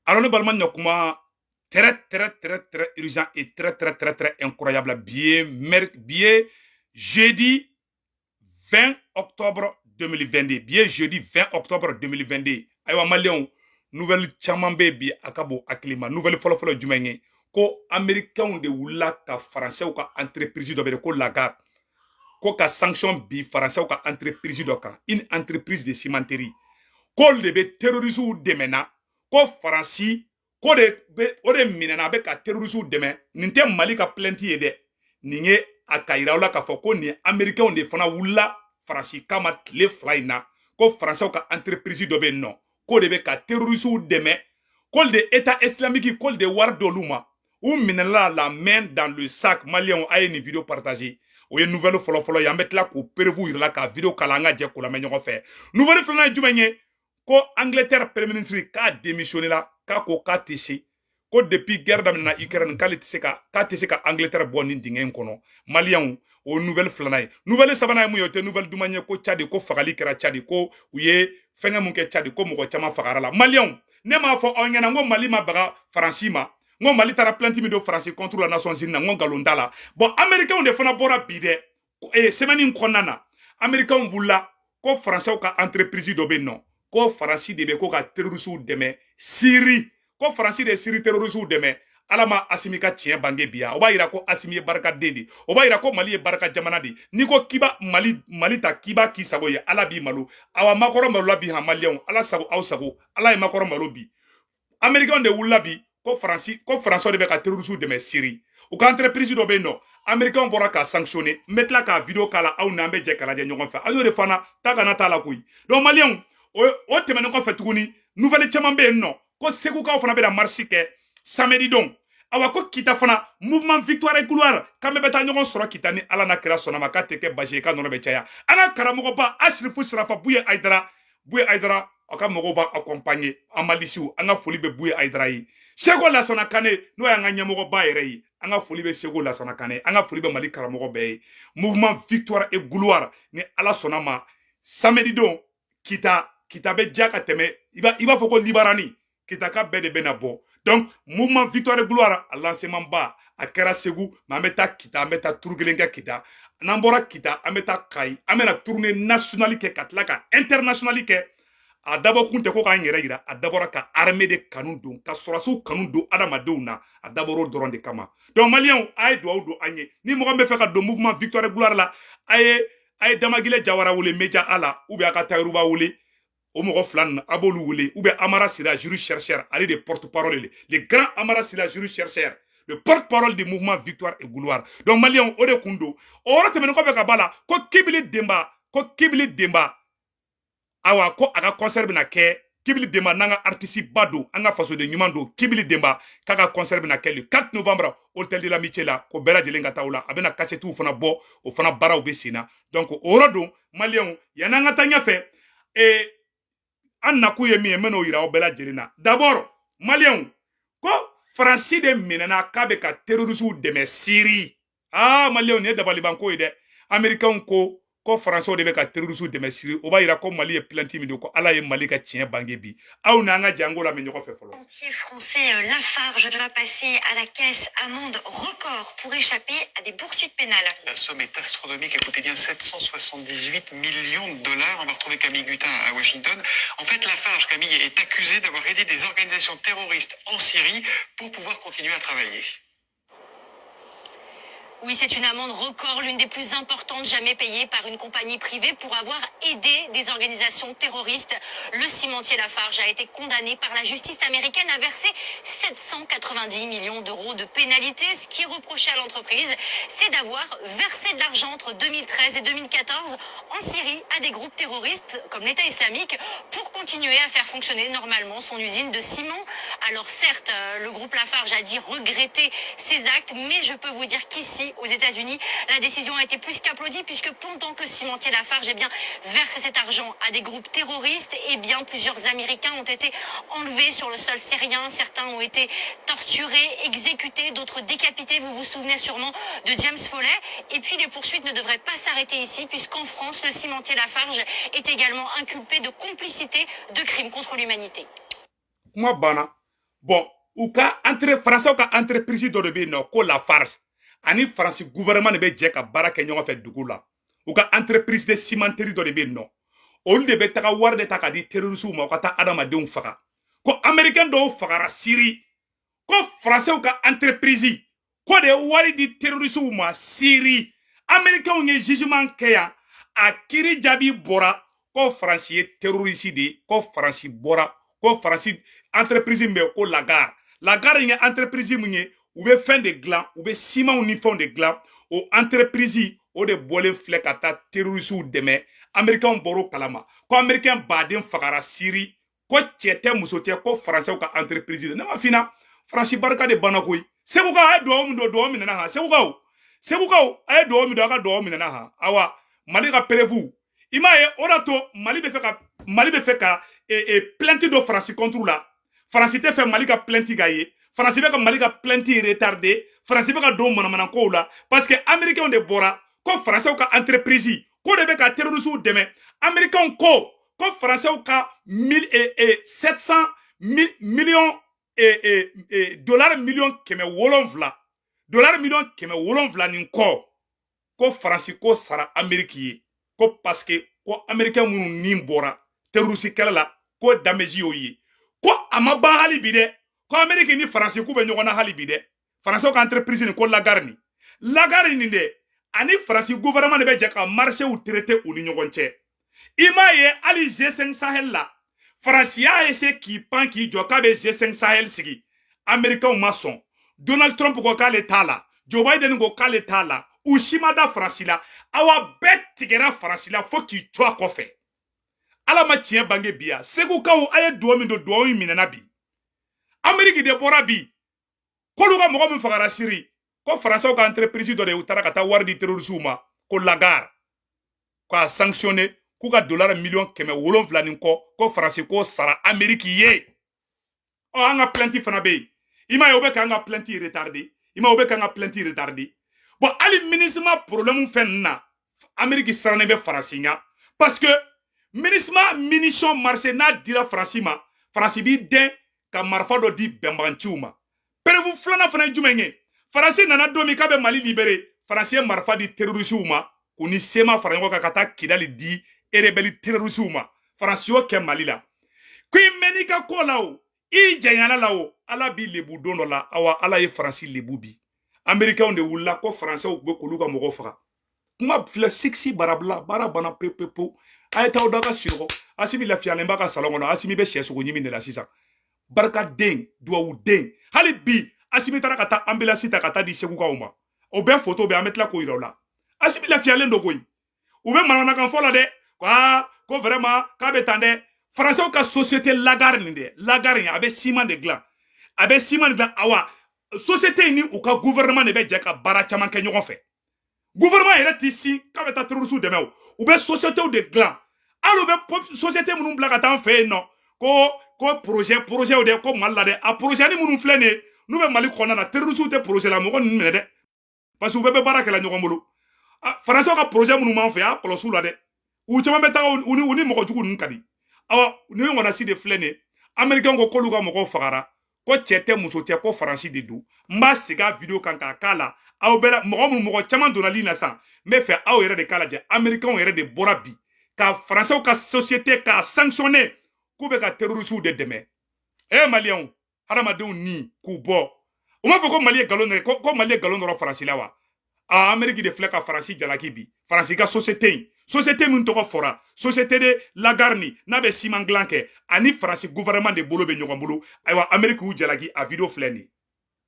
Alors ne balima, ɲakuma très très très très urgent et très très très très incroyable. Bi bi jeudi 20 octobre 2022, bi jeudi 20 octobre 2022. Ayiwa maliyɛnw, nouvelle caman bɛ bi a ka bon hakili ma. Nouvelle fɔlɔfɔlɔ jumɛn ye? Ko américains de wulila ka faransɛw ka entreprise dɔ bɛ yen ko Lafarge, ko ka sanction bi faransɛw ka entreprise dɔ kan, une entreprise de cimenterie, k'olu de bɛ terroristes dɛmɛ na, ko faransi ko de bɛ o de minɛna, a bɛ ka terroristes dɛmɛ. Nin tɛ Mali ka plainte ye dɛ, nin ye a ka yira aw la k'a fɔ ko nin américains de fana wulila faransi kama tile 2 in na, ko faransɛw ka entreprise dɔ bɛ yen nɔ, k'o de bɛ ka terroristes dɛmɛ, k'olu de État islamique, k'olu de wari d'olu ma, u minɛla la main dans le sac. Maliyɛnw, a ye nin vidéo partager. O ye nouvelle fɔlɔfɔlɔ ye. An bɛ tila k'o preuve yira la, ka vidéo kala, an ka jɛ k'o lamɛn ɲɔgɔn fɛ. Nouvelle filanan ye jumɛn ye? Ko Angleterre premier ministre k'a démissionné la, k'a ko k'a tɛ se, ko depuis guerre daminɛna Ukraine, k'ale tɛ se ka, k'a tɛ se ka Angleterre bɔ nin dingɛ in kɔnɔ. Maliyɛnw, o ye nouvelle filanan ye. Nouvelle sabanan ye mun ye? O tɛ nouvelle duman ye. Ko Tchad, ko fagali kɛra Tchad, ko u ye fɛngɛ mun kɛ Tchad, ko mɔgɔ caman fagara la. Maliyɛnw, ne m'a fɔ aw ɲɛna n ko Mali ma baga Faransi ma, n ko Mali taara plainte min don Faransi contre la Nations Unies na, n ko nkalon t'a la. Bon, américains de fana bɔra bi dɛ, semaine in kɔnɔna na, américains wulila ko faransɛw ka entreprise dɔ bɛ yen nɔ, ko faransi de bɛ ko ka terroristes dɛmɛ Syrie, ko faransi de ye Syrie terroristes dɛmɛ. Ala ma Asimi ka tiɲɛ bange bi yan, o b'a yira ko Asimi ye barikaden de, o b'a yira ko Mali ye barika jamana de. N'i ko k'i b'a Mali ta k'i b'a k'i sago ye, Ala b'i malo. Awa Macron malola bi han. Maliyɛnw, Ala sago aw sago, Ala ye Macron malo bi. Américains de wulila bi ko faransi, ko faransɛw de bɛ ka terroristes dɛmɛ Syrie, u ka entreprise dɔ bɛ yen nɔ, américains bɔra ka sanctionner. N bɛ tila ka vidéo k'a la, aw n'an bɛ jɛ k'a lajɛ ɲɔgɔn fɛ. A y'o de fana ta kana t'a la koyi. Donc maliyɛnw, o tɛmɛnen kɔfɛ tuguni, nouvelle caman bɛ yen nɔ, ko segukaw fana bɛna marche kɛ samedi don. Awa ko Kita fana, mouvement Victoire et Gloire, k'an bɛɛ bɛ taa ɲɔgɔn sɔrɔ Kita ni Ala n'a kira sɔnna ma, k'a tɛ kɛ basi ye, k'a nɔnɔ bɛ caya. An ka karamɔgɔba Asirifu Sirafa Buye Ayidara, Buye Ayidara, aw ka mɔgɔw b'a accompagner. An malisiw, an ka foli bɛ Buye Ayidara ye. Seko Lasana Kane, n'o y'an ka ɲɛmɔgɔba yɛrɛ ye, an ka foli bɛ Seko Lasana Kane, an ka foli bɛ Mali karamɔgɔ bɛɛ ye. Mouvement Victoire et Gloire, ni Ala sɔnna ma, samedi don Kita, Kita bɛ diya ka tɛmɛ i b'a fɔ ko libarani Kita ka bɛɛ de bɛna bɔ. Donc mouvement Victoire et Gloire, a lancement ba a kɛra Segu, mais an bɛ taa Kita, an bɛ taa tour kelen kɛ Kita. N'an bɔra Kita, an bɛ taa Kayi, an bɛna tournée nationale kɛ ka tila ka internationale kɛ. A dabɔ kun tɛ ko k'an yɛrɛ yira, a dabɔra ka armée de kanu don, ka sɔrɔsiw kanu don adamadenw na, a dabɔra o dɔrɔn de kama. Donc maliyɛnw, a ye dugawu don an ye. Ni mɔgɔ min bɛ fɛ ka don mouvement Victoire et Gloire la, a ye Damagile Jawara wele média a la, ou bien a ka Tayiruba wele, o mɔgɔ fila ninnu a b'olu wele, ou bien Amara Sira, juriste chercheur, ale de porte parole, le grand Amara Sira, juriste chercheur, le porte-parole du mouvement Victoire et Gloire. Donc maliyɛnw, o de kun don. O yɔrɔ tɛmɛnen kɔfɛ ka ba la, ko Kibili Denba, ko Kibili Denba, awa ko a ka concert bɛna kɛ. Kibili Denba, n'an ka artiste ba don, an ka fasoden ɲuman don, Kibili Denba k'a ka concert bɛna kɛ le 4 novembre hôtel de l'Amitié la, ko bɛɛ lajɛlen ka taa o la. A bɛna kasetiw fana bɔ, o fana baaraw bɛ sen na. Donc o yɔrɔ don. Maliyɛnw, yan'an ka taa ɲɛfɛ, an nakun ye min ye, n bɛn'o yira aw bɛɛ lajɛlen na. D'abord maliyɛnw, ko faransi de minɛna k'a bɛ ka terroristes dɛmɛ Syrie. Aa maliyɛnw, nin ye dabalibanko ye dɛ. Américains ko faransɛw de bɛ ka terroristes dɛmɛ Syrie, o b'a yira ko Mali ye plainte min don, ko Ala ye Mali ka tiɲɛ bange bi. Aw n'an ka jango lamɛn ɲɔgɔn fɛ fɔlɔ. Chantier français Lafarge va passer à la caisse, amende record pour échapper à des poursuites pénales. La somme est astronomique, écoutez bien, 778 millions de dollars. On va retrouver Camille Gutin à Washington. En fait, Lafarge, Camille, est accusé d'avoir aidé des organisations terroristes en Syrie pour pouvoir continuer à travailler. Oui, c'est une amende record, l'une des plus importantes jamais payées par une compagnie privée pour avoir aidé des organisations terroristes. Le cimentier Lafarge a été condamné par la justice américaine à verser 790 millions d'euros de pénalités. Ce qui est reproché à l'entreprise, c'est d'avoir versé de l'argent entre 2013 et 2014 en Syrie à des groupes terroristes comme l'État islamique pour continuer à faire fonctionner normalement son usine de ciment. Alors certes, le groupe Lafarge a dit regretter ces actes, mais je peux vous dire qu'ici, aux États-Unis, la décision a été plus qu'applaudie puisque pendant que le cimentier Lafarge eh bien, versait cet argent à des groupes terroristes, eh bien, plusieurs Américains ont été enlevés sur le sol syrien. Certains ont été torturés, exécutés, d'autres décapités. Vous vous souvenez sûrement de James Foley. Et puis les poursuites ne devraient pas s'arrêter ici puisqu'en France, le cimentier Lafarge est également inculpé de complicité de crimes contre l'humanité. Kuma banna. Bon, u ka entre Français ka entreprise dɔ de bɛ yen nɔ ko Lafarge, ani Faransi gouvernement de bɛ jɛ ka baara kɛ ɲɔgɔn fɛ dugu la. U ka entreprise de cimenterie dɔ de bɛ yen nɔ, olu de bɛ taga wari de ta ka di terroristew ma, u ka taa adamadenw faga. Ko Américain dɔw fagara Syrie, ko Français ka entreprise ko de ye wari di terroristew ma Syrie. Américains ye jugement kɛ yan, a kiiri jaabi bɔra ko Faransi ye terroriste de ye, ko Faransi bɔra, ko Faransi entreprise min bɛ ko Lafarge. Lafarge ye entreprise mun ye? U bɛ fɛn de dilan, u bɛ simanw ni fɛnw de dilan. O entreprise o de bɔlen filɛ ka taa terroristew dɛmɛ. Américains bɔr'o kalama ko Américain baden fagara Syrie, ko cɛ tɛ, muso tɛ, ko Français ka entreprise. Ne ma fina, Faransi barika de banna koyi. Segukaw, a ye duwawu min don, duwawu minɛna han. Segukaw, Segukaw, a ye duwawu min don, a ka duwawu minɛna han. Awa, Mali ka preuve, i m'a ye, o de to Mali bɛ fɛ ka plainte dɔ Faransi contre la. Faransi tɛ fɛ Mali ka plainte ka ye. Faransi bɛ ka Mali ka plainte retardé. Faransi bɛ ka don manamanakow la parce que Américains de bɔra ko Français ka entreprise ko de bɛ ka terroristes dɛmɛ. Américains ko Français ka mille et 700 millions et dollar 700 millions, dollar 700 millions nin kɔ, ko Faransi ko sara Amérique ye, ko parce que ko Américain minnu nin bɔra terroriste kɛlɛ la, ko damage y'o ye. Ko a ma ban hali bi dɛ, ko Amérique ni Faransi k'u bɛ ɲɔgɔn na hali bi dɛ. Faransiw ka entreprise nin ko Lafarge nin, Lafarge nin dɛ, ani Faransi gouvernement de bɛ jɛ ka marchéw traité u ni ɲɔgɔn cɛ. I m'a ye, hali G5 Sahel la, Faransi y'a essayé k'i pan k'i jɔ k'a bɛ G5 Sahel sigi, Américains ma sɔn. Donald Trump ko k'ale t'a la, Joe Biden ko k'ale t'a la, u si ma da Faransi la. Awa, bɛɛ tigɛra Faransi la fo k'i to a kɔfɛ. Ala ma tiɲɛ bange bi yan. Segukaw, a ye duwawu min don, duwawu in minɛna bi. Ameriki de bɔra bi k'olu ka mɔgɔ min fagara Syrie, ko Faransɛw ka entreprise dɔ de u taara ka taa wari di terroristew ma, ko Lafarge k'a sanctionné, k'u ka dollar 700 millions nin kɔ, ko Faransi k'o sara Ameriki ye. Ɔ, an ka plainte fana bɛ yen. I m'a ye, o bɛ k'an ka plainte retardé. I m'a ye, o bɛ k'an ka plainte retardé. Bon, hali MINUSMA problème fɛn ninnu na, Ameriki sirannen bɛ Faransi ɲa parce que MINUSMA munition marché n'a dira Faransi ma, Faransi b'i dɛn ka marifa dɔ di bɛnbaganciw ma. Preuve filanan fana ye jumɛn ye? Faransi nana don min k'a bɛ Mali libéré, Faransi ye marifa di terroristew ma k'u ni sema fara ɲɔgɔn kan ka taa Kidali di rebelle terroristew ma. Faransi y'o kɛ Mali la. Ko i mɛn'i ka ko la, o i janyana la, o Ala b'i lebu don dɔ la. Awa, Ala ye Faransi lebu bi. Américains de wulila ko Faransɛw bɛ k'olu ka mɔgɔw faga. Kuma filɛ, siksi barabila, baara banna pewu pewu pewu. A ye taa da ka sunɔgɔ. Asimi lafiyalen b'a ka salon kɔnɔ. Asimi bɛ sɛ sogo ɲimi de la sisan. Barikaden, duwawuden, hali bi Asimi taara ka taa ambulance ta ka taa di Segukaw ma. O bɛɛ photo bɛ, an bɛ tila k'o yira u la. Asimi lafiyalen don koyi. U bɛ manamanakan fɔ la dɛ, ko aa, ko vraiment k'a bɛ tan dɛ. Faransɛw ka société Lafarge nin dɛ, Lafarge nin, a bɛ ciment de dilan, a bɛ ciment de dilan. Awa, société in ni u ka gouvernement de bɛ jɛ ka baara caman kɛ ɲɔgɔn fɛ. Gouvernement yɛrɛ t'i sin k'a bɛ taa terroriste dɛmɛ. O u bɛ société de dilan. Hali u bɛ société minnu bila ka taa an fɛ yen nɔ, ko projet de ko Mali la dɛ, a projet ni minnu filɛ nin ye, n'u bɛ Mali kɔnɔna na, terroriste tɛ projet la mɔgɔ ninnu minɛ dɛ, parce que u bɛɛ bɛ baara kɛ la ɲɔgɔn bolo. Faransɛw ka projet minnu b'an fɛ, a kɔlɔsi u la dɛ, u caman bɛ taga, u ni mɔgɔ jugu ninnu ka di. Awa, nin ɲɔgɔnna si de filɛ nin ye. Américain ko k'olu ka mɔgɔw fagara, ko cɛ tɛ, muso tɛ, ko Faransi de don. N b'a segin a vidéo kan k'a k'a la. Aw bɛɛ la, mɔgɔ minnu, mɔgɔ caman donna ligne na sisan, n bɛ fɛ aw yɛrɛ de k'a lajɛ. Américains yɛrɛ de bɔra bi ka Faransɛw ka société k'a sanctionner k'u bɛ ka terroristew de dɛmɛ. E Maliyɛnw, hadamadenw ni k'u bɔ, u m'a fɔ ko Mali ye nkalon, ko Mali ye nkalon dɔrɔn Faransi la wa? A Amérique de filɛ ka Faransi jalaki bi. Faransi ka société in, société min tɔgɔ fɔra, société de Lafarge nin, n'a bɛ ciment dilan kɛ, ani Faransi gouvernement de bolo bɛ ɲɔgɔn bolo. Ayiwa, Amérique y'u jalaki, a vidéo filɛ nin ye.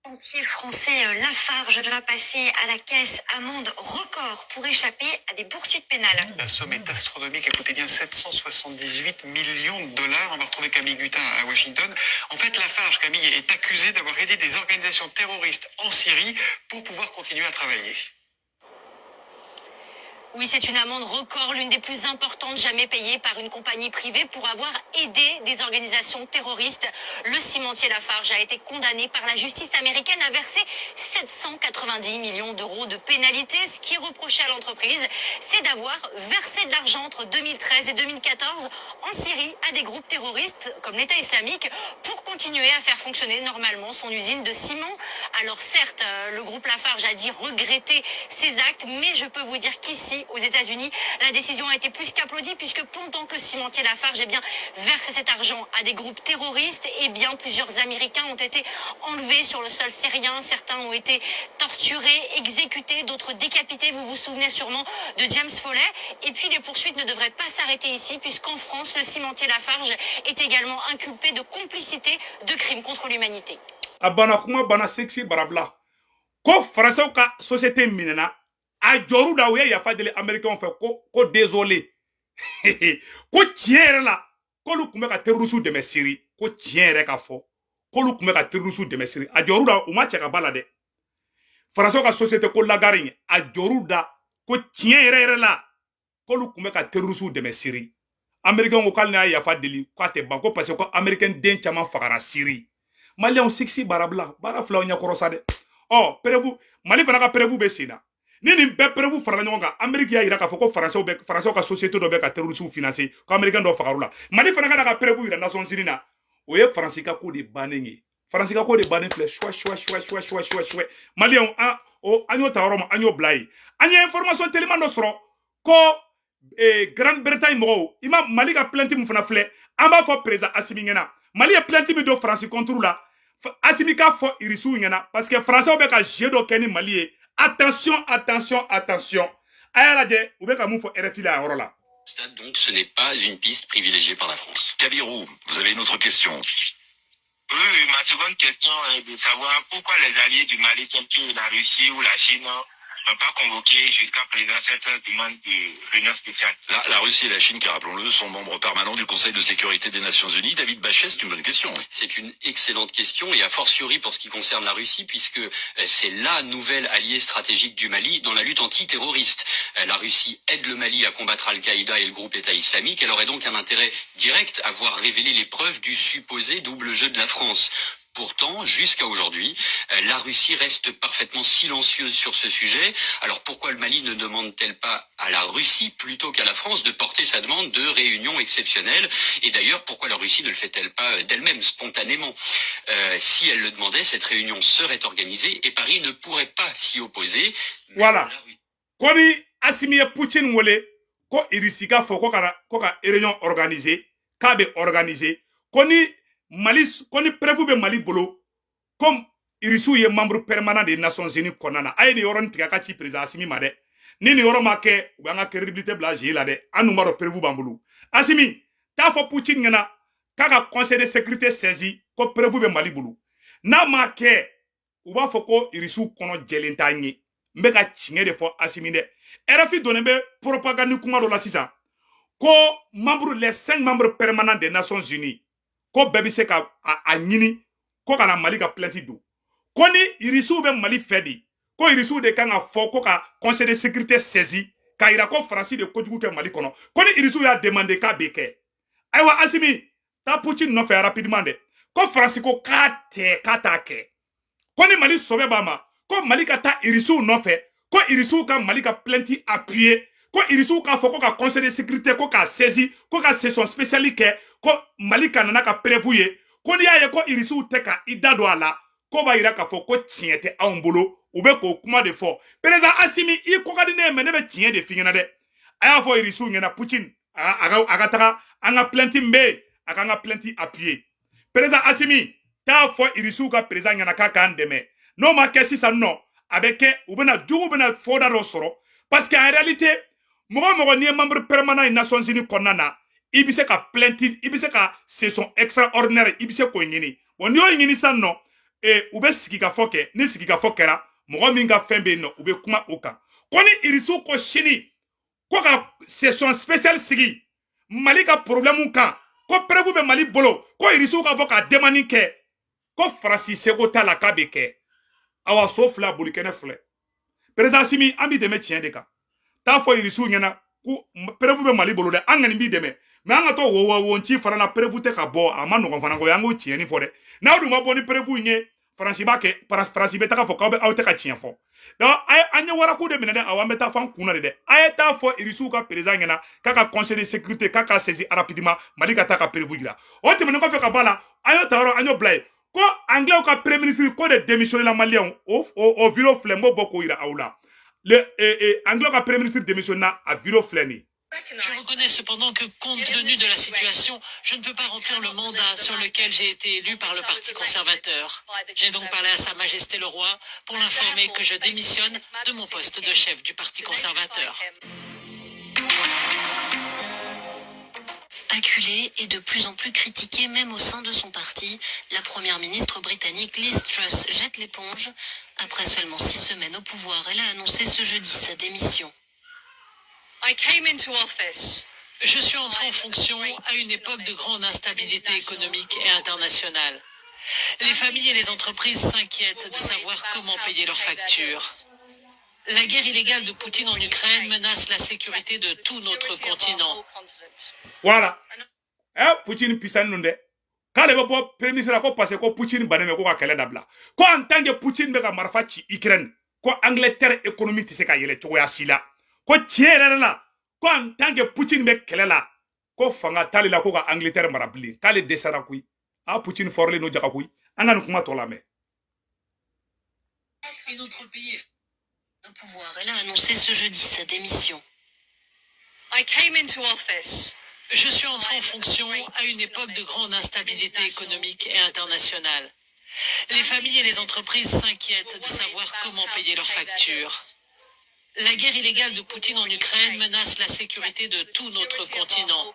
Chantier français Lafarge va passer à la caisse, amende record pour échapper à des poursuites pénales. La somme est astronomique, écoutez bien, 778 millions de dollars. On va retrouver Camille Gutin à Washington. En fait, Lafarge, Camille, est accusée d'avoir aidé des organisations terroristes en Syrie pour pouvoir continuer à travailler. Oui, c'est une amende record, l'une des plus importantes jamais payées par une compagnie privée pour avoir aidé des organisations terroristes. Le cimentier Lafarge a été condamné par la justice américaine à verser 790 millions d'euros de pénalités. Ce qui est reproché à l'entreprise, c'est d'avoir versé de l'argent entre 2013 et 2014 en Syrie à des groupes terroristes comme l'État islamique pour continuer à faire fonctionner normalement son usine de ciment. Alors certes, le groupe Lafarge a dit regretter ces actes, mais je peux vous dire qu'ici, aux États-Unis, la décision a été plus qu'applaudie puisque pendant que le cimentier Lafarge versait cet argent à des groupes terroristes, eh bien plusieurs Américains ont été enlevés sur le sol syrien. Certains ont été torturés, exécutés, d'autres décapités. Vous vous souvenez sûrement de James Foley. Et puis les poursuites ne devraient pas s'arrêter ici puisqu'en France, le cimentier Lafarge est également inculpé de complicité de crimes contre l'humanité. A banna, kuma banna, sexy barabila ko Faransɛw ka société minɛna a jɔru da, u ye yafa deli Américain fɛ ko désolé, ko tiɲɛ yɛrɛ la k'olu tun bɛ ka terroriste dɛmɛ Siri, ko tiɲɛ yɛrɛ ka fɔ k'olu tun bɛ ka terroriste dɛmɛ Siri. A jɔru da, u ma cɛ ka ba la dɛ. Faransɛw ka société ko Lafarge, a jɔru da ko tiɲɛ yɛrɛ yɛrɛ la k'olu tun bɛ ka terroriste dɛmɛ Siri. Américain ko k'ale n'a yafa deli k'a tɛ ban, ko parce que ko Américain den caman fagara Siri. Maliyɛnw, siksi barabila baara filaw ɲɛkɔrɔ sa dɛ. Ɔ preuve, Mali fana ka preuve bɛ sen na. Ni nin bɛɛ preuve farala ɲɔgɔn kan, Amérique y'a yira k'a fɔ ko Faransɛw bɛ, Faransɛw ka société dɔ bɛ ka terroriste financer, ko Américain dɔ fagar'u la, Mali fana ka na ka preuve yira Nations Unies na, o ye Faransi ka ko de bannen ye. Faransi ka ko de bannen filɛ, suwɛ suwɛ suwɛ suwɛ suwɛ suwɛ suwɛ. Maliyɛnw, an o an y'o ta yɔrɔ min, an y'o bila yen. An ye information teliman dɔ sɔrɔ ko Grande Bretagne mɔgɔw, i ma Mali ka plainte min fana filɛ, an b'a fɔ président Asimi ɲɛna, Mali ye plainte min don Faransi contre la, Asimi k'a fɔ Irisiw ɲɛna parce que Faransɛw bɛ ka jeu dɔ kɛ ni Mali ye. Attention, attention, attention, a y'a lajɛ u bɛ ka mun fɔ RFI la a yɔrɔ la. Donc ce n'est pas une piste privilégiée par la France. Kabirou, vous avez une autre question? Oui, ma seconde question est de savoir pourquoi les alliés du Mali, tels que la Russie ou la Chine, n'ont pas convoqué jusqu'à présent cette demande de réunion spéciale. La Russie et la Chine, qui, rappelons-le, sont membres permanents du Conseil de sécurité des Nations Unies. David Bachet, c'est une bonne question. C'est une excellente question, et a fortiori pour ce qui concerne la Russie, puisque c'est la nouvelle alliée stratégique du Mali dans la lutte antiterroriste. La Russie aide le Mali à combattre Al-Qaïda et le groupe État islamique. Elle aurait donc un intérêt direct à voir révéler les preuves du supposé double jeu de la France. Pourtant, jusqu'à aujourd'hui, la Russie reste parfaitement silencieuse sur ce sujet. Alors pourquoi le Mali ne demande-t-elle pas à la Russie plutôt qu'à la France de porter sa demande de réunion exceptionnelle? Et d'ailleurs, pourquoi la Russie ne le fait-elle pas d'elle-même, spontanément? Si elle le demandait, cette réunion serait organisée et Paris ne pourrait pas s'y opposer. Mais Voilà. la Russie Ko ni Asimi ye Poutine wele ko Irisi ka fɔ ko ka ko ka réunion organiser, k'a bɛ organiser, ko ni Mali, ko ni preuve bɛ Mali bolo, comme Irisiw ye membre permanent des Nations Unies kɔnɔna na. A ye nin yɔrɔnin tigɛ a ka ci président Asimi ma dɛ. Ni nin yɔrɔ ma kɛ, u b'an ka crédibilité bila jeu la dɛ. An dun b'a dɔn preuve b'an bolo. Asimi t'a fɔ Poutine ɲɛna k'a ka Conseil de sécurité saisi, ko preuve bɛ Mali bolo. N'a ma kɛ, u b'a fɔ ko Irisiw kɔnɔ jɛlen t'an ye. N bɛ ka tiɲɛ de fɔ Asimi dɛ. RFI donnen bɛ propagande kuma dɔ la sisan ko membre, les cinq membres permanents des Nations Unies, ko bɛɛ bɛ se ka a ɲini ko ka na Mali ka plainte don, ko ni Irisiw bɛ Mali fɛ de, ko Irisiw de kan ka fɔ ko ka Conseil de sécurité saisi k'a yira ko Faransi de kojugu kɛ Mali kɔnɔ, ko ni Irisiw y'a demandé k'a bɛ kɛ. Ayiwa, Asimi, taa Poutine nɔfɛ rapidement dɛ, ko Faransi ko k'a tɛ, k'a t'a kɛ, ko ni Mali sɔbɛ b'a ma, ko Mali ka taa Irisiw nɔfɛ, ko Irisiw ka Mali ka plainte appuyer, ko Irisiw k'a fɔ ko ka Conseil de sécurité ko k'a saisi, ko ka session spéciale kɛ, ko Mali ka nana ka preuve ye, ko n'i y'a ye ko Irisiw tɛ ka i da don a la, ko b'a yira k'a fɔ ko tiɲɛ tɛ anw bolo. U bɛ k'o kuma de fɔ. Président Asimi, i ko ka di ne ye, mais ne bɛ tiɲɛ de f'i ɲɛna dɛ. A y'a fɔ Irisiw ɲɛna, Poutine a ka taga an ka plainte min bɛ yen, a k'an ka plainte appuyer. Président Asimi, t'a fɔ Irisiw ka président ɲɛna k'a k'an dɛmɛ. N'o ma kɛ sisan nɔ, a bɛ kɛ u bɛna jugu bɛna fɔda dɔ sɔrɔ, parce que en réalité, mɔgɔ o mɔgɔ n'i ye membre permanent ye Nations Unies kɔnɔna na, i bɛ se ka plainte, i bɛ se ka session extraordinaire, i bɛ se k'o ɲini. Bon, n'i y'o ɲini sisan nɔ, u bɛ sigikafɔ kɛ. Ni sigikafɔ kɛra, mɔgɔ min ka fɛn bɛ yen nɔ, u bɛ kuma o kan. Ko ni Irisiw ko sini ko ka session spéciale sigi Mali ka problème kan, ko preuve bɛ Mali bolo, ko Irisiw ka bɔ ka demande kɛ, ko Faransi seko t'a la, k'a bɛ kɛ. Awa, so fila bolikɛnɛ filɛ. Président Asimi, an b'i dɛmɛ tiɲɛ de kan. T'a fɔ irisiw ɲɛna ko preuve bɛ Mali bolo dɛ, an kɔni b'i dɛmɛ, mais an ka to wo wo ci fana na, preuve tɛ ka bɔ, a ma nɔgɔn fana ko an k'o tiɲɛni fɔ dɛ. N'aw dun ma bɔ ni preuve in ye, Faransi b'a kɛ, Faransi bɛ taga fɔ k'aw bɛ aw tɛ ka tiɲɛ fɔ. Donc an ye warako de minɛ dɛ, awɔ, an bɛ taa f'an kun na de dɛ. A ye taa fɔ irisiw ka président ɲɛna k'a ka conseil de sécurité k'a ka saisi rapidement, Mali ka taa ka preuve jira. O tɛmɛnen kɔfɛ ka bɔ a la, an y'o ta yɔrɔ, an y'o bila yen ko anglais ka premier ministre ko de démissionné la. Maliyɛnw, o vidéo filɛ, n b'o bɔ k'o yira aw la. Le anglais ka premier ministre démissionné, a vidéo filɛ nin ye. Je reconnais cependant que, compte tenu de la situation, je ne peux pas remplir le mandat sur lequel j'ai été élu par le Parti conservateur. J'ai donc parlé à Sa Majesté le Roi pour l'informer que je démissionne de mon poste de chef du Parti conservateur. Acculée et de plus en plus critiquée même au sein de son parti, la première ministre britannique Liz Truss jette l'éponge. Après seulement 6 semaines au pouvoir, elle a annoncé ce jeudi sa démission. Je suis entré en fonction à une époque de grande instabilité économique et internationale. Les familles et les entreprises s'inquiètent de savoir comment payer leurs factures. La guerre illégale de Poutine en Ukraine menace la sécurité de tout notre continent. Voilà, Poutine puissant nun dɛ, k'ale bɛ bɔ premier ministre la ko parce que ko Poutine bannen bɛ ko ka kɛlɛ dabila, ko en tant que Poutine bɛ ka marifa ci Ukraine, ko Angleterre économie tɛ se ka yɛlɛ cogoya si la, ko tiɲɛ yɛrɛ la, ko en tant que Poutine bɛ kɛlɛ la, ko fanga t'ale la ko ka Angleterre mara bilen, k'ale dɛsɛra koyi. A Poutine fɔrɔlen n'o jaga koyi. An ka nin kuma tɔ lamɛn. Et notre pays est Au pouvoir, elle a annoncé ce jeudi sa démission. Je suis entré en fonction à une époque de grande instabilité économique et internationale. Les familles et les entreprises s'inquiètent de savoir comment payer leurs factures. La guerre illégale de Poutine en Ukraine menace la sécurité de tout notre continent.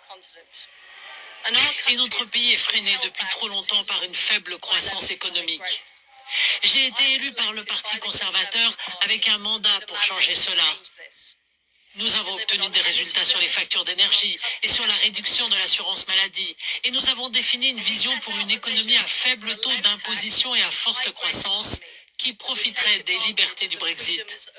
Et notre pays est freiné depuis trop longtemps par une faible croissance économique. J'ai été élu par le Parti conservateur avec un mandat pour changer cela. Nous avons obtenu des résultats sur les factures d'énergie et sur la réduction de l'assurance maladie. Et nous avons défini une vision pour une économie à faible taux d'imposition et à forte croissance qui profiterait des libertés du Brexit.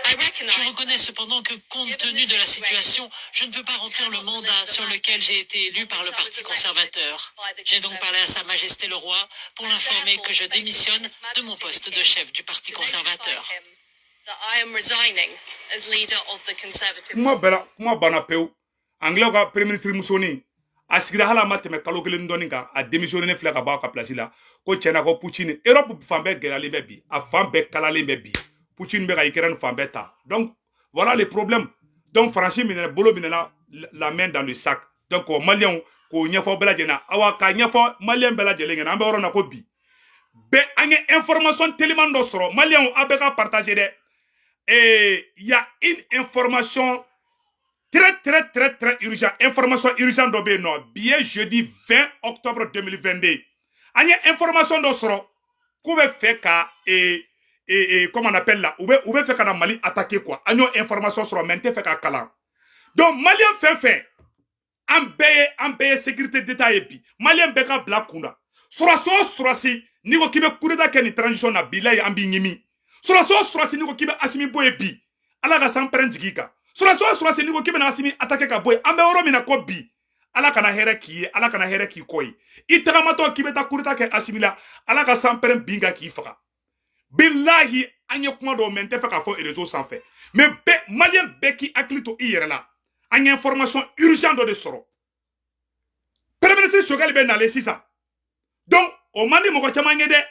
Je reconnais cependant que, compte tenu de la situation, je ne peux pas remplir le mandat sur lequel j'ai été élu par le Parti conservateur. J'ai donc parlé à Sa Majesté le Roi pour l'informer que je démissionne de mon poste de chef du Parti conservateur. Kuma bɛɛ la, kuma banna pewu. Anglais ka premier ministre musonin a sigira, hali a ma tɛmɛ kalo kelen dɔɔni kan, a démissionné filɛ ka bɔ a ka place la, ko tiɲɛna ko Poutine, Europe fan bɛɛ gɛlɛyalen bɛ bi, a fan bɛɛ kalalen bɛ bi, Poutine bɛ ka Ukraine fan bɛɛ ta. Donc voilà les problèmes. Donc Faransi minɛ bolo minɛna, la main dans le sac. Donc o maliyɛnw, k'o ɲɛfɔ bɛɛ lajɛlen na, awa, k'a ɲɛfɔ maliyɛn bɛɛ lajɛlen ɲɛna, an bɛ yɔrɔ min na ko bi bɛɛ, an ye information teliman dɔ sɔrɔ. Maliyɛnw, aw bɛɛ ka partager dɛ. Et il y a une information très très très très urgent, information urgent dɔ bɛ yen nɔ. Bi ye jeudi 20 octobre 2022, an ye information dɔ sɔrɔ k'u bɛ fɛ ka comment on appelle là, u bɛ fɛ ka na Mali attaquer quoi. An y'o information sɔrɔ, mais n tɛ fɛ ka kalan. Donc maliyɛn fɛn fɛn, an bɛɛ ye sécurité d'état ye bi. Maliyɛn bɛɛ ka bila kun na, sɔrɔsi o sɔrɔsi n'i ko k'i bɛ coup d'état kɛ nin transition na, bilayi an b'i ɲimi. Sɔrɔsi o sɔrɔsi n'i ko k'i bɛ Asimi bɔ yen bi, Ala ka san pɛrɛn jigin i kan. Sɔrɔsi o sɔrɔsi n'i ko k'i bɛna Asimi attaquer ka bɔ yen, an bɛ yɔrɔ min na ko bi, Ala kana hɛrɛ k'i ye, Ala kana hɛrɛ k'i kɔ ye. I tagamatɔ k'i bɛ taa coup d'état kɛ Asimi la, Ala ka san pɛrɛn bin kan k'i faga. Bilahi, an ye kuma dɔw mɛn, n tɛ fɛ k'a fɔ réseau sanfɛ, mais bɛɛ, maliyɛn bɛɛ k'i hakili to i yɛrɛ la. An ye information urgent dɔ de sɔrɔ, premier ministre Choguel bɛ nalen sisan. Donc o man di mɔgɔ caman ye dɛ,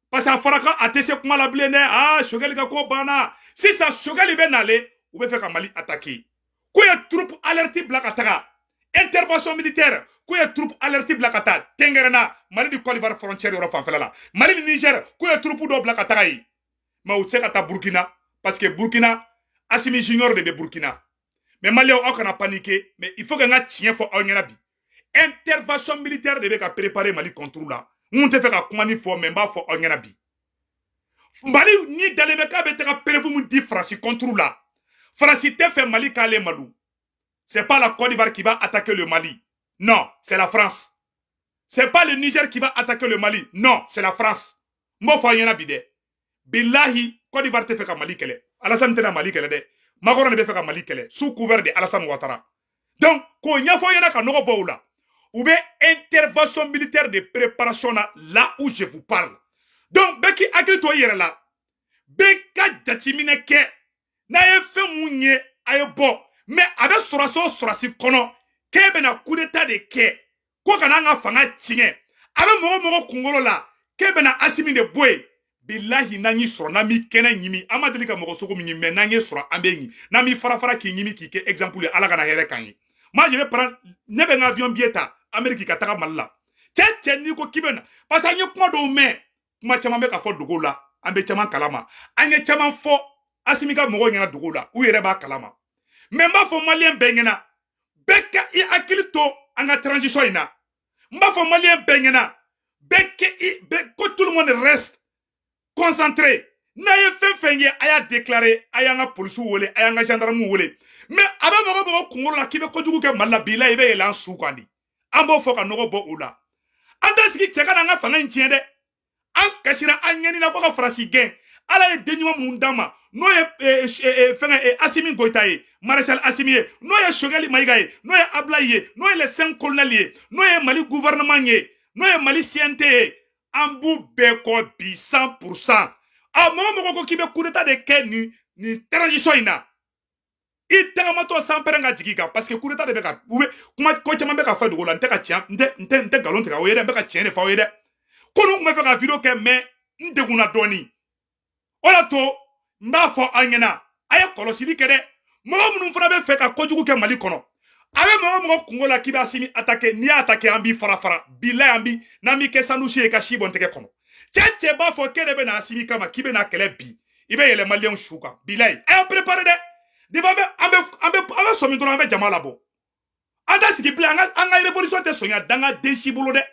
parce que a fɔra ko a tɛ se kuma la bilen dɛ. Aa, Choguel ka ko banna sisan. Choguel bɛ nalen, u bɛ fɛ ka Mali attaquer. K'u ye troupe alerte bila ka taga, intervention militaire, k'u ye troupe alerte bila ka taa Tɛngɛrɛnna, Mali ni Côte d'Ivoire frontière yɔrɔ fanfɛla la, Mali ni Niger, k'u ye troupe dɔw bila ka taga yen. Mais u tɛ se ka taa Burkina, parce que Burkina, Asimi Junior de bɛ Burkina. Mais maliyɛnw, aw kana paniquer, mais il faut que n ka tiɲɛ fɔ aw ɲɛna bi. Intervention militaire de bɛ ka préparer Mali contre la. N kun tɛ fɛ ka kuma ni fɔ, mais n b'a fɔ aw ɲɛna bi. Mali ni dalen bɛ k'a bɛ taga preuve mun di Faransi contre la, Faransi tɛ fɛ Mali k'ale malo. C'est pas la Côte d'Ivoire qui va attaquer le Mali, non, c'est la France. C'est pas le Niger qui va attaquer le Mali, non, c'est la France. N b'o fɔ aw ɲɛna bi dɛ. Bilahi, Côte d'Ivoire tɛ fɛ ka Mali kɛlɛ. Alassane tɛna Mali kɛlɛ dɛ. Macron de bɛ fɛ ka Mali kɛlɛ sous couvert de Alassane Ouattara. Donc k'o ɲɛfɔ ɲɛna ka nɔgɔ bɔ u la, u bɛ intervention militaire de préparation na, là où je vous parle. Donc bɛɛ k'i hakili to i yɛrɛ la, bɛɛ ka jateminɛ kɛ. N'a ye fɛn mun ye, a ye bɔ. Mais a bɛ sɔrɔsi o sɔrɔsi kɔnɔ k'e bɛna coup d'état de kɛ ko kana an ka fanga tiɲɛ, a bɛ mɔgɔ mɔgɔ kunkolo la k'e bɛna Asimi de bɔ yen, bilahi, n'an y'i sɔrɔ, n'an m'i kɛnɛ ɲimi, an ma deli ka mɔgɔ sogo min ɲimi, mais n'an ye sɔrɔ, an bɛ ɲimi. N'an m'i fara fara k'i ɲimi, k'i kɛ exemple ye, Ala kana hɛrɛ k'an ye. Moi, je vais prendre, ne bɛ n ka avion billet ta Amérique ka taga Mali la. Cɛ cɛ, n'i ko k'i bɛ na, parce que an ye kuma dɔw mɛn, kuma caman bɛ ka fɔ dogo la, an bɛ caman kalama. An ye caman fɔ Asimi ka mɔgɔw ɲɛna dogo la, u yɛrɛ b'a kalama. Mais n b'a fɔ Malien bɛɛ ɲɛna, bɛɛ ka i hakili to an ka transition in na. N b'a fɔ Malien bɛɛ ɲɛna, bɛɛ kɛ i bɛɛ ko tout le monde reste concentré. N'a ye fɛn fɛn ye, a y'a déclaré, a y'an ka polisiw wele, a y'an ka gendarmew wele. Mais a bɛ mɔgɔ mɔgɔ kunkolo la k'i bɛ kojugu kɛ Mali la, bi la i bɛ yɛlɛ an su kan di. An b'o fɔ ka nɔgɔ bɔ o la. An tɛ sigi cɛ ka na an ka fanga in tiɲɛ dɛ. An kasira, an ɲɛnina fo ka Faransi gɛn. Ala ye den ɲuman minnu d'an ma, n'o ye fɛngɛ Asimi Goyita ye, maréchal Asimi ye, n'o ye Sogɛli Mayiga ye, n'o ye Ablaye ye, n'o ye les cinq colonels ye, n'o ye Mali gouvernement ye, n'o ye Mali CNT ye, an b'u bɛɛ kɔ bi 100%. A mɔgɔ mɔgɔ ko k'i bɛ coup d'état de kɛ nin transition in na, i tagamatɔ sanpɛrɛn ka jigin kan, parce que coup d'état de bɛ ka u bɛ kuma ko caman bɛ ka fɔ dugu la. N tɛ ka tiɲɛ, n tɛ nkalon tigɛ aw ye dɛ, n bɛ ka tiɲɛ de fɔ aw ye dɛ. Ko ninnu tun bɛ fɛ ka vidéo kɛ, mais n degunna dɔɔni. O de to n b'a fɔ an ɲɛna, a ye kɔlɔsili kɛ dɛ. Mɔgɔ minnu fana bɛ fɛ ka kojugu kɛ Mali kɔnɔ, a bɛ mɔgɔ mɔgɔ kungo la k'i bɛ Asimi attaquer, n'i y'a attaquer, an b'i fara fara. Bilayi, an bi n'an b'i kɛ sandwich ye ka si bɔ n tɛgɛ kɔnɔ. Cɛ cɛ b'a fɔ k'e de bɛ na Asimi kama, k'i bɛ na kɛlɛ bi, i bɛ yɛlɛ Maliyɛnw su kan. Bilayi, a y'aw préparer dɛ. Depuis an bɛ sɔmi dɔrɔn, an bɛ jama labɔ. An tɛ sigi bilen. An ka révolution tɛ sɔnya dangaden si bolo dɛ.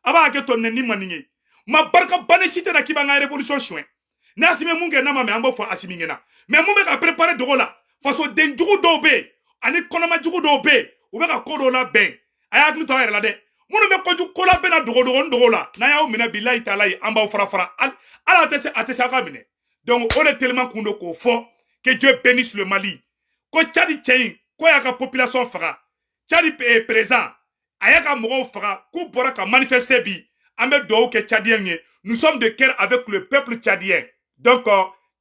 A b'a hakɛ to, nɛni man nin ye ma barika banni si tɛ na k'i b'an ka révolution suɲɛ. Ni Asimi mun kɛ n'a ma mɛn, an b'o fɔ Asimi ɲɛna. Mais mun bɛ ka préparer dogo la, fasoden jugu dɔw bɛ yen ani kɔnɔma jugu dɔw bɛ yen, u bɛ ka ko dɔw labɛn. A y'a hakili to a yɛrɛ la dɛ. Minnu bɛ kojugu ko labɛn na dogo dogo dogo la, n'an y'aw minɛ, bilayi taala ye, an b'aw fara fara. Ala tɛ se, a tɛ se aw ka minɛ. Donc o de teliman kun don k'o fɔ. Que Dieu bénisse le Mali. Ko Tchad cɛ in ko y'a ka population faga, Tchad président a y'a ka mɔgɔw faga, k'u bɔra ka manifester bi. An bɛ dugawu kɛ Tchadien ye. Nous sommes de cœur avec le peuple tchadien. Donc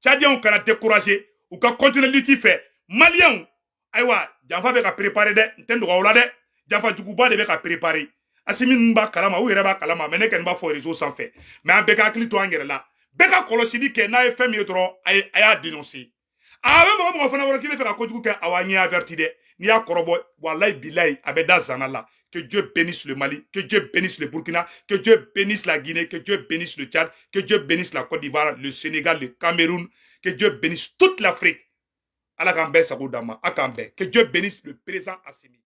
Tchadiens kana décourager, u ka continuer lutte fɛ. Maliens, ayiwa, janfa bɛ ka préparer dɛ. N tɛ nɔgɔ aw la dɛ, janfa juguba de bɛ ka préparer. Asimi ninnu b'a kalama, u yɛrɛ b'a kalama, mais ne kɔni b'a fɔ réseau sanfɛ. Mais an bɛɛ ka hakili to an yɛrɛ la, bɛɛ ka kɔlɔsili kɛ. N'a ye fɛn min ye dɔrɔn, a y'a dénoncer. A bɛ mɔgɔ mɔgɔ fana kɔnɔ k'i bɛ fɛ ka kojugu kɛ, awa, n ye averti dɛ. N'i y'a kɔrɔbɔ, walayi bilayi, a bɛ da zana la. Que Dieu bénisse le Mali, que Dieu bénisse le Burkina, que Dieu bénisse la Guinée, que Dieu bénisse le Tchad, que Dieu bénisse la Côte d'Ivoire, le Sénégal, le Cameroun, que Dieu bénisse toute l'Afrique. Ala k'an bɛɛ sago d'an ma, a k'an bɛɛ. Que Dieu bénisse le président Assimi.